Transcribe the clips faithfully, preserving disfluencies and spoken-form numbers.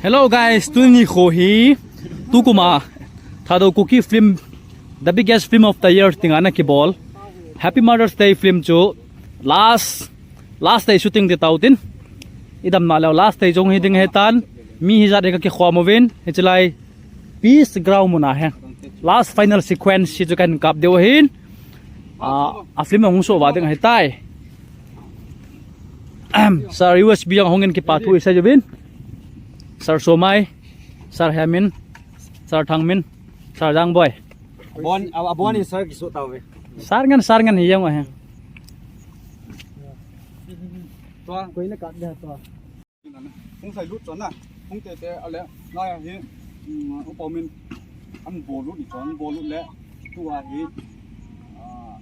Hello guys, tuni kho hi tukum a Thadou Kuki film, the biggest film of the year, tinga na kibol Happy Mother's Day film chu last last day shooting ti tau tin, i dam na leo last day jong hi ding he tan, mi hi jat he ka kikhom uvin, he chilai Peace Ground mun a he last final sequence hi chu kan kap deu hin, a, a film hung so va ding he tai. Sir U S B ang hongin kipa thu i sei uvin. Sir Somai, Sir Hemin, Sir Thangmin, Sir Jangboi. Abon, abon in sir kisu tau ve. Sir ngan, sir ngan hi yang he. Tua. Koi na kat dia tua. Hung sai lut chon na. Hung te te ale. Na ya hi. Um, upa min. An bol lut ni chon, bol lut le. Tua hi. Ah,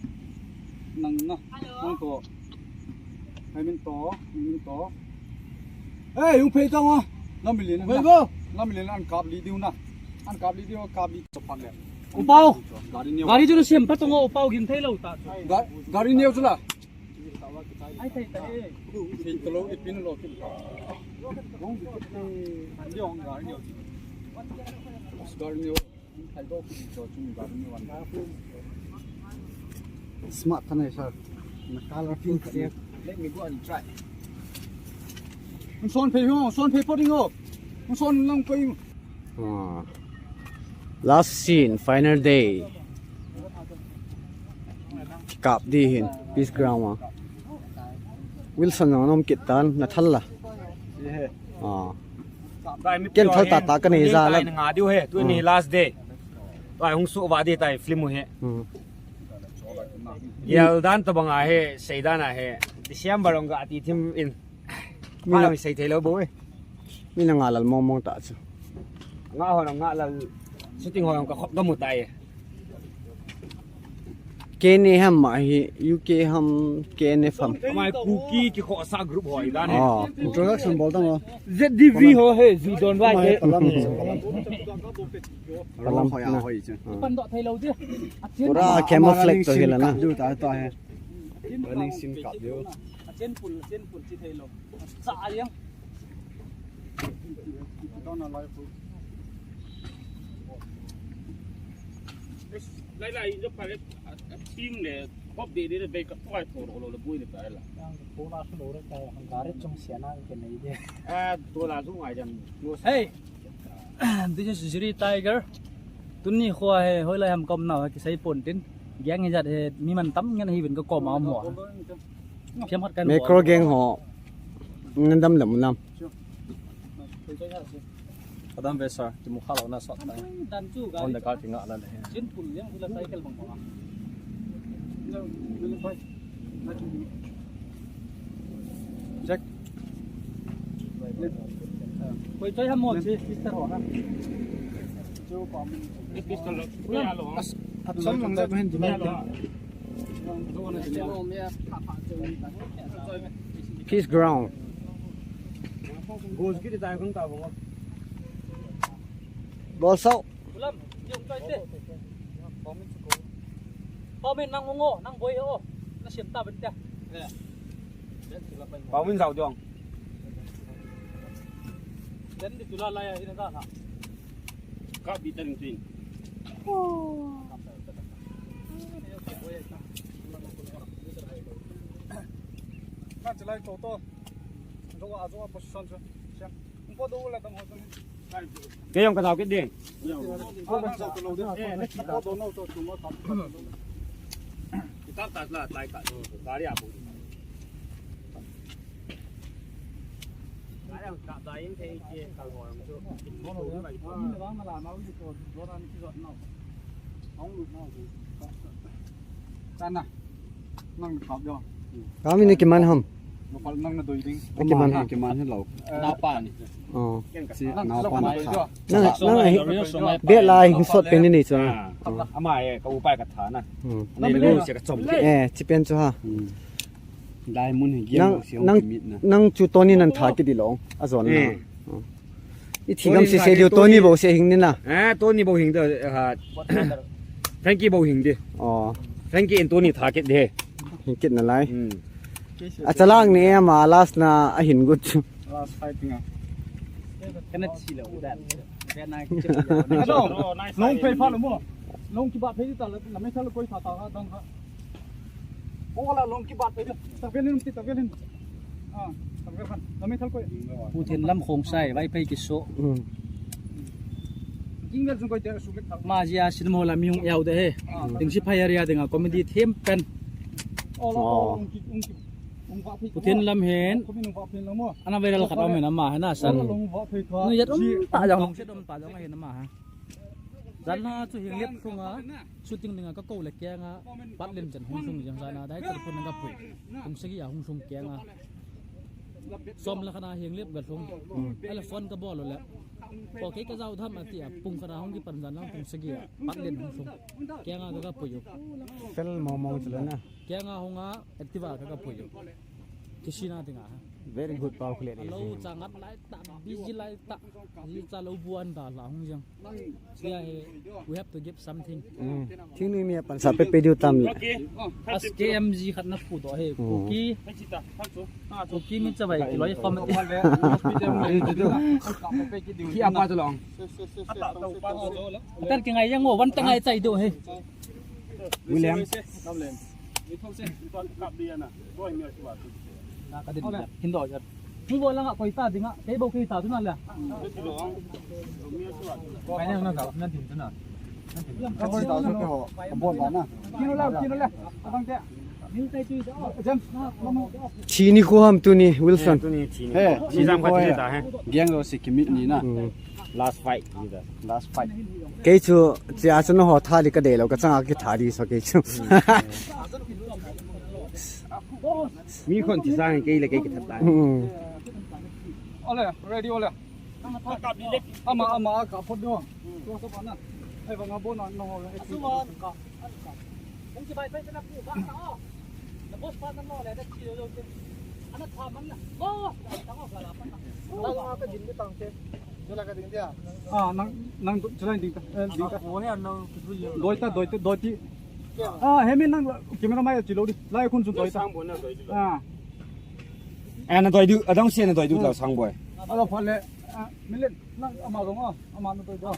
nang na. Nang to. Hai min to, min to. Hey, hung phei tang a. Na mi lin. Phei bo. Na mi lin an kap li diu na. An kap li diu, kap li to pan le. Upau. Gari neo. Gari chu na sem pa tong o, upau gin thei lo ta. Ga-, gari neo chu la. Ai thei ta e. Thei ta lo, i pin lo kin. Gong di te. An di ong gari neo. Gari neo. Smart than sir. Na color pink. Let me go and try. Son phei ho, son phei po ding ho. Son lang phei. Ah. Last scene, final day. Kap di hin, Peace Ground a. Wilson nang nom kit tan, na thal la. Ah. Ken thal ta ta ka nei ja la. Nga diu he, tu ni last day. Tua hung su va di tai film u he. Hmm. Yal dan to bang a he, sei dan a he. December ong ga ti thim in. Mi na sei thei lo bo e. Mi na nga lal mong mong ta chu. Nga ho nga lal shooting ho ka khop ga mu tai. K N A ham ma hi, U K ham, K N F ham. Mai Kuki ki kho sa group ho i dan he. Ah. Introduction bol tang lo. Z D V ho he, zu don vai ke. Palam. Palam ho ya ho i chu. Pan do thei lo di. Pura camouflage to hi la na. Du ta ta he. Running scene kap diu. A chen pul, a chen pul chi thei lo. Sa a yang. Lai lai, in jo pare, a, a, ting le, hop de de, be ka, toi, to, lo, lo, bui le, pare la. Yang ko la so lo re, ka, gari chung sia na, ke nei de. A, to la, zung ai jam. Hey! This is Jiri Tiger. Tuni kho he, hoilai ham kom nau he, kisei pon tin. Gang hi jat he, mi man tam ngen hi vin ka kom a mo. Macro gang ho. Ngan dam lam lam. Adam ve sir, ti mu kha lo na sot ta. On the car ti nga la le. Jack. Koi choi ham mo chi, pistol ho na. Pistol lo. Peace Ground. Bol sau. Ulam, yung choi te. Pau min nang ungo, nang boi ho. Na siam ta ben tia. Pau min sau jong. Den di tula la ya ina ka ha. Ka bi ta ring tin. Ka chalai to to. Zo a zo a position chu. Siam. Ko do la dam ho. Ke yong ka nau ke ding. Ko do no to tu ma ka. Ka ta la tai ka. Gari a bu. Kami ni kiman ham. Kiman ham. Kiman hello. Napa ni. Oh. Napa ni. Nang nang be lai sot pen ni chu. Ama e ka upai ka tha na. Nei lu se ka chom. Eh, chi pen chu ha. Diamond hi nang, nang chu Tony nan tha kit di long. A zon na. I thi gam si se diu Tony bo se hing ni na. Eh, Tony bo hing de ha. Frankie bo hing de. Oh. Frankie and Tony tha kit de. Hing kit na lai. A chalang ni ama last na a hin gut. Last fighting a. Kana thi lou dan. Kana ki chep lou. Hello. Long phei pha lo mo. Long kibat phei ta la, la meithal koi tha ta ha dang ha. O la long kibat phei ta. Ta vel in ti ta vel in. Ah, ta vel khan. La meithal koi. Pu Thenlam Khongsai, Vaiphei kiso. Hmm. Jing vel sung koi te su mek ta. Ma jia sin mo la mi hung yau de he. Ah. Ding si phai area dinga comedy them pen. O la, o, ong ki, ong ki. Pu Thenlam hin. Ana viral khat um hin ama hin a san. Nu yat um ta jong, set um ta jong hin ama ha. Jan la chu Henglep sunga shooting dinga ka ko le kenga Patlen chan hung sung jeng sana dai telephone ka pui. Kum sagi a hung sung kenga. Som la khana Henglep ga sung. Ala phone ka bol le. Ko ke ka jao tham ati a pung khana hung ki pan jan lang kum sagi a Patlen hung sung. Kenga ka ka pui. Fel mo mo chule na. Kenga hunga Activa ka ka pui. Kisina dinga. Very good pau khule. Hello, changat lai ta, busy lai ta. Ji cha lo buan da la hung jang. Sia he, we have to give something. Mm. Thing ni mi pan sa pe pe diu tam. As K M G khat na phu do he. Mm. Kuki. Kuki mi cha bai ki loi khom. Ki apa to long. Tar ki ngai yang o, wan ta ngai chai do he. William. Hin do ya. Ni bo langa koi ta dinga, kei bo kei ta tu na la. Koi na na ta, na din tu na. Ka si ta so ke ho, ka bon ba na. Kino la, kino la. Abang te. Chini ko ham tuni, Wilson. Tuni chini. He, chini ko he. Gang lo si kimi ni na. Mm. Last fight, ni da. Last fight. Kei chu, chia chu na ho tha di ka de lo, ka changa ki tha di so kei chu. Mi khon thi sang kei le kei ki that ta. Hmm. Ole, ready ole. Ama, ama, ka phot do. Tua sa pa na. Ai, vang a bo na, no, ole. Asuman ka. Hung ki bai bai na pu ba ta o. Na boss pa na mo le na chi lo lo ke. Ana tha man na. Boss, ta ngo ka la pa na. La ka din de tang te. Chula ka ding dia. Ah, nang, nang tu, chula ding ta. Eh, ding ta. Ko he nang tu ye. Doi ta, doi ta, doi ti. Ah, he min nang camera mai chi lo di. Lai khun chu doi ta. Sang bo na doi di. Ah. Eh, na doi du, adang se na doi du la sang boi. Alo phale. Ah, milen nang ama dong ah, ama na doi do.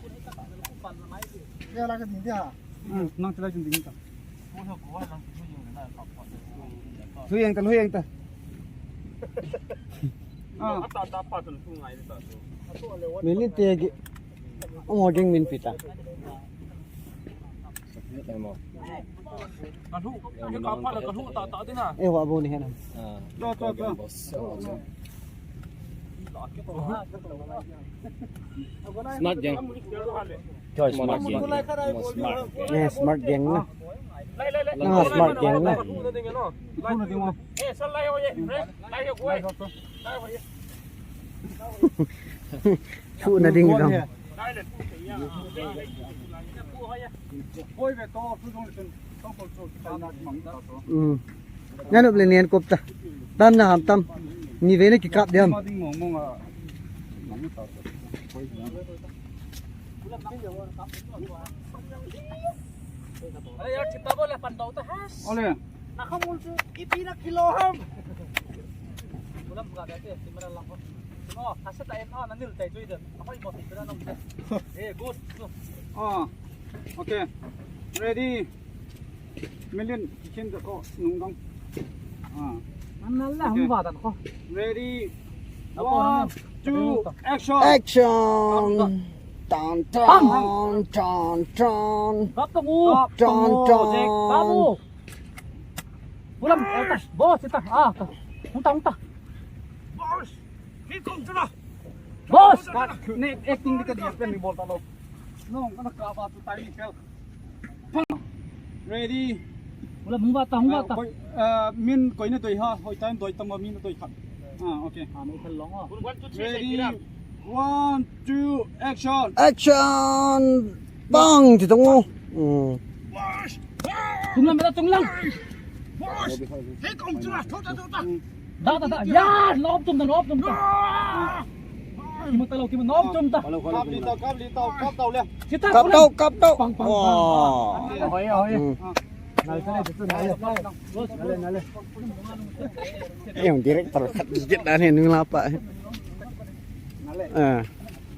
Ke la ka ding dia. Hmm, nang chula ding ding ta. Thu yang ta, thu yang ta. Ah. Min ni te gi. Ong ho ging min pita. Ka thu, ka pha la ka thu ta ta dina. Eh, wa bo ni he na. To, to, to. Smart gang. Choi, smart gang. Smart gang. Eh, smart gang na. Na smart gang na. Chu na ding dong. Mm. Nanop le nen kop ta. Tam na ham tam. Ni ve na ki kap diam. Ole. Na khamul chu ipi na kilo ham. Ulam ga ga te, camera lang ko. No, asa ta en na nil tai chui de. Amai mo ti na nom te. Eh, good. Ah. Okay. Ready. Million, kitchen ko nung dong. Ah. An na la hung ba dan ko. Ready. One, two, action. Action. Tan tan tan tan. Kap tong u. Tan tan. Kap u. Ulam, eh, ta. Boss, ita. Ah, ta. Hung ta, hung ta. Boss. Hi kom chula. Boss, ka, ne, acting di ka di, acting ni bol ta lo. No, kana ka ba tu tai ni fel. Ready. Ulam, hung ba ta, hung ba ta. Ah, koi, ah, min koi na doi ha, hoi time doi tam min doi khat. Ah, okay. Ah, mai thal long ah. Ready. One, two, action. Action. Bang, ti tong u. Hmm. Tung lang, tung lang. Da, da, da. Ya, lop tum da, lop tum da. Kimu ta lo, kimu lop tum da. Kap li tau, kap li tau, kap tau le. Kita kap tau, kap tau. Pang, pang, pang. Wah. Hoi, hoi. Hmm. Nale, nale, nale. Nale, nale. Eh, director khat jit da ni nung lapa. Nale. Ah.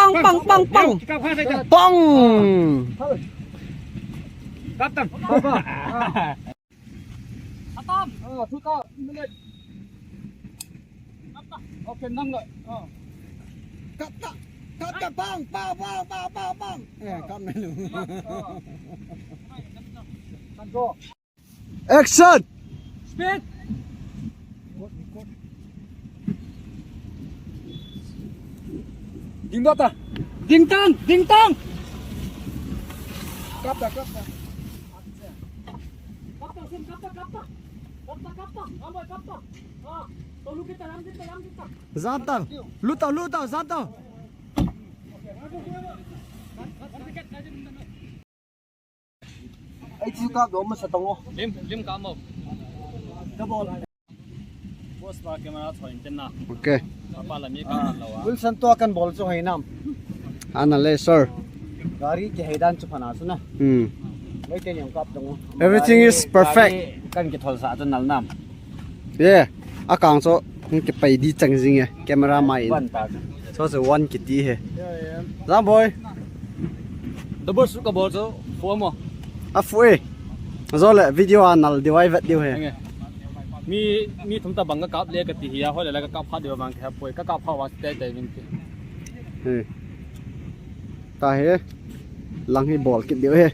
pang, pang, pang, pang. Pang. Kap tang. Kap tang. Ah, two tang, minute. Kap tang. Okay, nang lo. Ah. Kap tang. Kap tang, pang, pang, pang. Eh, kap na lu. Ah. Control. Action! Speed! Ding dot ta. Ding tang! Ding tang! Kap ta, kap ta. Kap ta, Sim, kap ta, kap ta. Kap ta, kap ta. Amoi, kap ta. Ah, tolu kita, lam kita, lam kita. Jam tang. Lut tau, lut tau, jam tau. Ai chu kap dom masa tang o. Lim, lim kap mo. Double. Boss pa camera choi ten na. Okay. Papa la mi kap lo a. Wilson to kan bol chu hoi nam. Ana le, sir. Gari kihei dan chu pha na chu na. Hmm. Loi ten jong kap dong o. Everything is perfect. Gari kan kithol sa chu nal nam. Yeah. Akang chu hung kipai di chang jing e. Camera mai in. Ban ta. Chu chu one kiti he. Jam boy. Double shoot ka bol chu, fuh mo. A fuh e. Jole video a nal diu ahi vet diu he. Enge. Mi, mi thum tabang ka kap le kati hi a, hole la ka kap pha diu bang ka poi, ka kap pha wa te te min ti. He. Ta he. Lang hi bol kit diu he.